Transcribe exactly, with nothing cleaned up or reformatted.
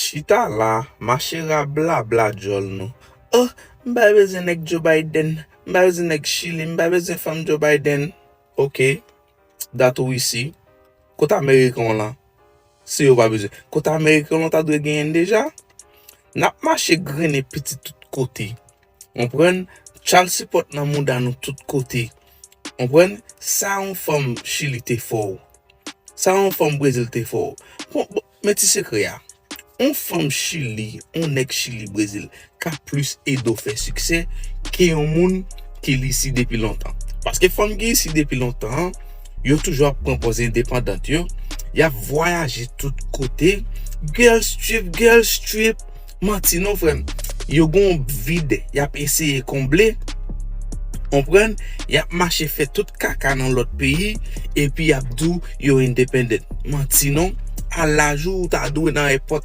Chita la, mache rablabla djòl nou. Oh, m pa bezwen nèg Joe Biden, m pa bezwen nèg Chili, m pa bezwen fanm Joe Biden. Ok, dat ou isi. Kot Ameriken w lan? Si yo pa bezwen. Kot Ameriken w lan ta dwe genyen deja? N ap mache grennen pitit tout kote. Konprann? Child support nan mouda nou tout kote. Konprann? Sa yon fanm Chili te fè w. Sa yon fanm Brezil te fè w. Bon, bon, men ti sekrè a. Yon fanm Chili, yon nèg Chili, Brezil, ka plis ede w fè siksè ke yon moun ki li isi depi lontan. Paske fanm ki isi depi lontan an, yo toujou ap pran pòz endepandant yo. Y ap vwayaje tout kote. Girls trip, girls trip. Manti non, frè m. Yo gon vid y ap eseye konble. Konprann? Y ap mache fè tout kaka nan lòt peyi, epi y ap di w yo independent. Manti non. A laj ou, ou ta dwe nan èpòt